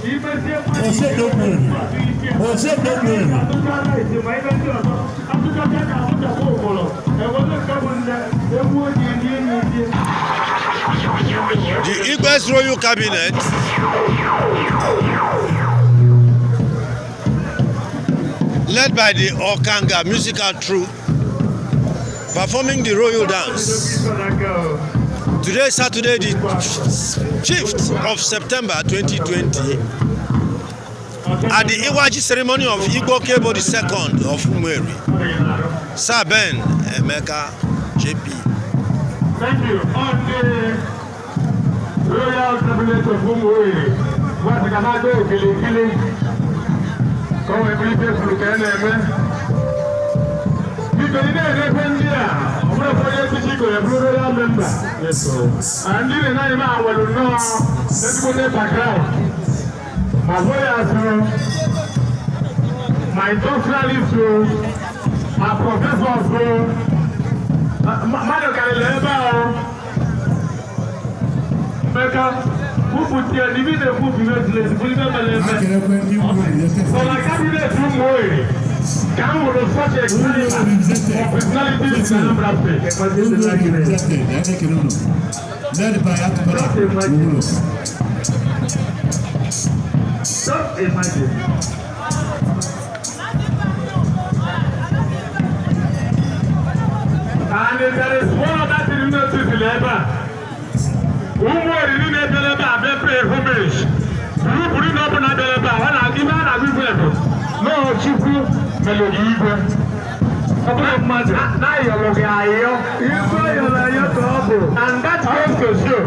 Osedogburu. The Igwe's Royal Cabinet led by the Okanga musical troupe performing the royal dance. Today, Saturday, the 5th of September 2020, at the Iwaji ceremony of Igwe Okebo II of Umueri, Sir Ben Emeka JP. Thank you. On the Royal Cabinet of Umueri, what's the matter? Kilikili. Ka o wee bụrụ ife kwuru ka a na-eme. Biko, ị na-edekwe ndị a, ọ bụrụ onye echichi ka ya bụrụ royal member. Ah, ndị na-anaghị m awelu nnọọ ezigbote background. Ma lawyers o, ma industrialists o, ma professors o, mmadụ karịrị ebe a o. Mmeka, kwupụta ya n'ibi na-ekwu bụ ihe ziri ezi, bụrụ ibe mere eme. Akelekwe ndị Umueri. So na cabinet Umueri, ka m hụrụ such a caliber of personalities in Anambra State. Umueri represented. Anyị unu. Led by Atupara Uhuru. Just imagine. And if there is one other thing you notice in ebe a, Umueri niile bịara ebe a bịa pay homage. Group niile ọ bụla bịara ebe a, ọ na ibe a na-agụ igwe bụ nọọ Chukwu melodi igwe. Ọ bụrụ mmadụ na-ayọrọ gị ayọ. Igwe ayọrọ ayọ ka ọ bụ. And that goes to show.